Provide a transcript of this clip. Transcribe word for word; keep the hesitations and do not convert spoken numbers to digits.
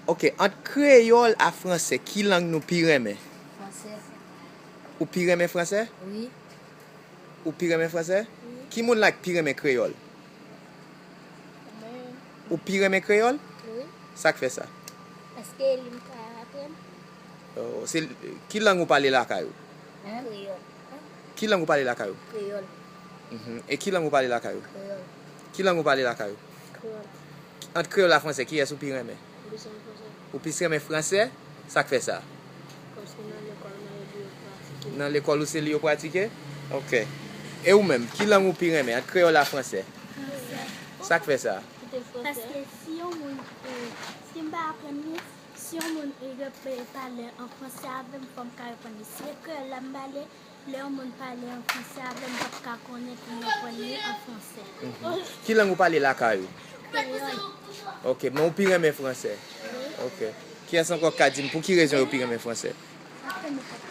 Ok, ant kreyòl a fransè, ki lang nou pi renmen? Fransè. Ou pi renmen fransè? Wi. Ou pi renmen fransè? Ki moun la k pi renmen kreyòl? Ou pi renmen kreyòl? Wi. Sa k fè sa? Paske li m ka aprann. Oh, se, ki lang ou pale lakay ou? Kreyòl. Ki lang ou pale lakay ou? Kreyòl. Mhm. E ki lang ou pale lakay ou? Kreyòl. Ki lang ou pale lakay ou? Kreyòl. Ant kreyòl a fransè, kiyès ou pi renmen? Bezwen fransè. Ou plis renmen fransè? Sa k fè sa? Paske nan lekòl mwen yo pratike. Nan lekòl ou se li yo pratike? Ok. E ou menm, ki lang ou pi renmen ant kreyòl a fransè? Sa k fè sa? Paske si yon moun, eh, si m pa aprann li, si yon moun, eh, ap pale an fransè avè m, fò m ka reponn li. Si se kreyòl la m pale, lè yon moun pale an fransè avè m, m p ap ka konnen pou m reponn li an fransè. Ki lang ou pale lakay ou? Kreyòl. Ok, men ou pi renmen fransè? Ok. Kiyès ankò k ka di m pou ki rezon yo pi renmen fransè? Apre m konprann.